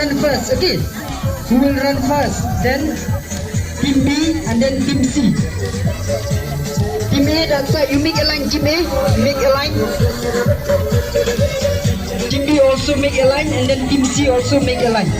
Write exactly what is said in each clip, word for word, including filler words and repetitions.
First, okay. Who will run first? Then team B and then team C. Team A, that side, you make a line, team A, make a line. Team B also make a line, and then team C also make a line.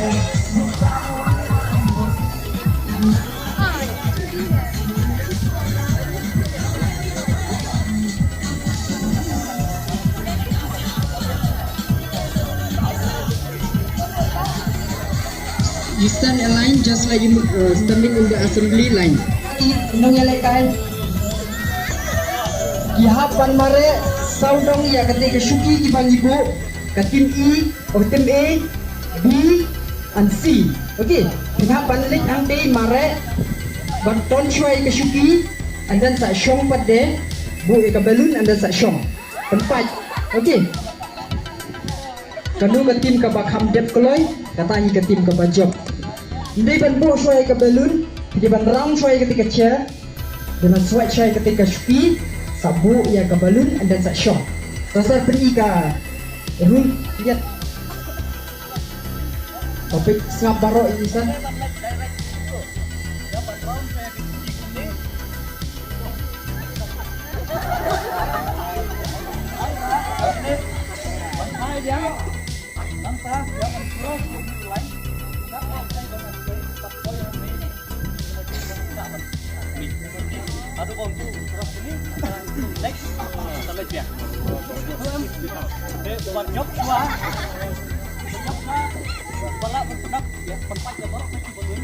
You stand a line just like you uh, standing in the assembly line. Nong ïa leh kai. Ki hap ban mareh saw dong ïa kata ka shuki kiba ngi buh, ka team E, oh, team A, B and C. Okay. Ki hap ban leit hangtei mareh, ban ton shuwa ïa ka shuki, and then sa shong pat de, buh ïa ka balloon and then sa shong. Pynpait. Okay. Kano ka team kaba kham dep kloi, kata hi ka team kaba jop. Ym dei ban buh shuwa ïa ka balloon, ym dei ban round shuwa ïa kata ka chair, ym dei ban swipe shuwa ïa kata ka shuki, sa buh ïa ka balloon and then sa shong. Sa sa pyni ka rule, lihat. Topik sngap baroh ini sa. Next, kita lihat ya. Eh, buat nyok dua. Nyok dua. Bala berpendak, ya, tempat ya, baru kita boleh.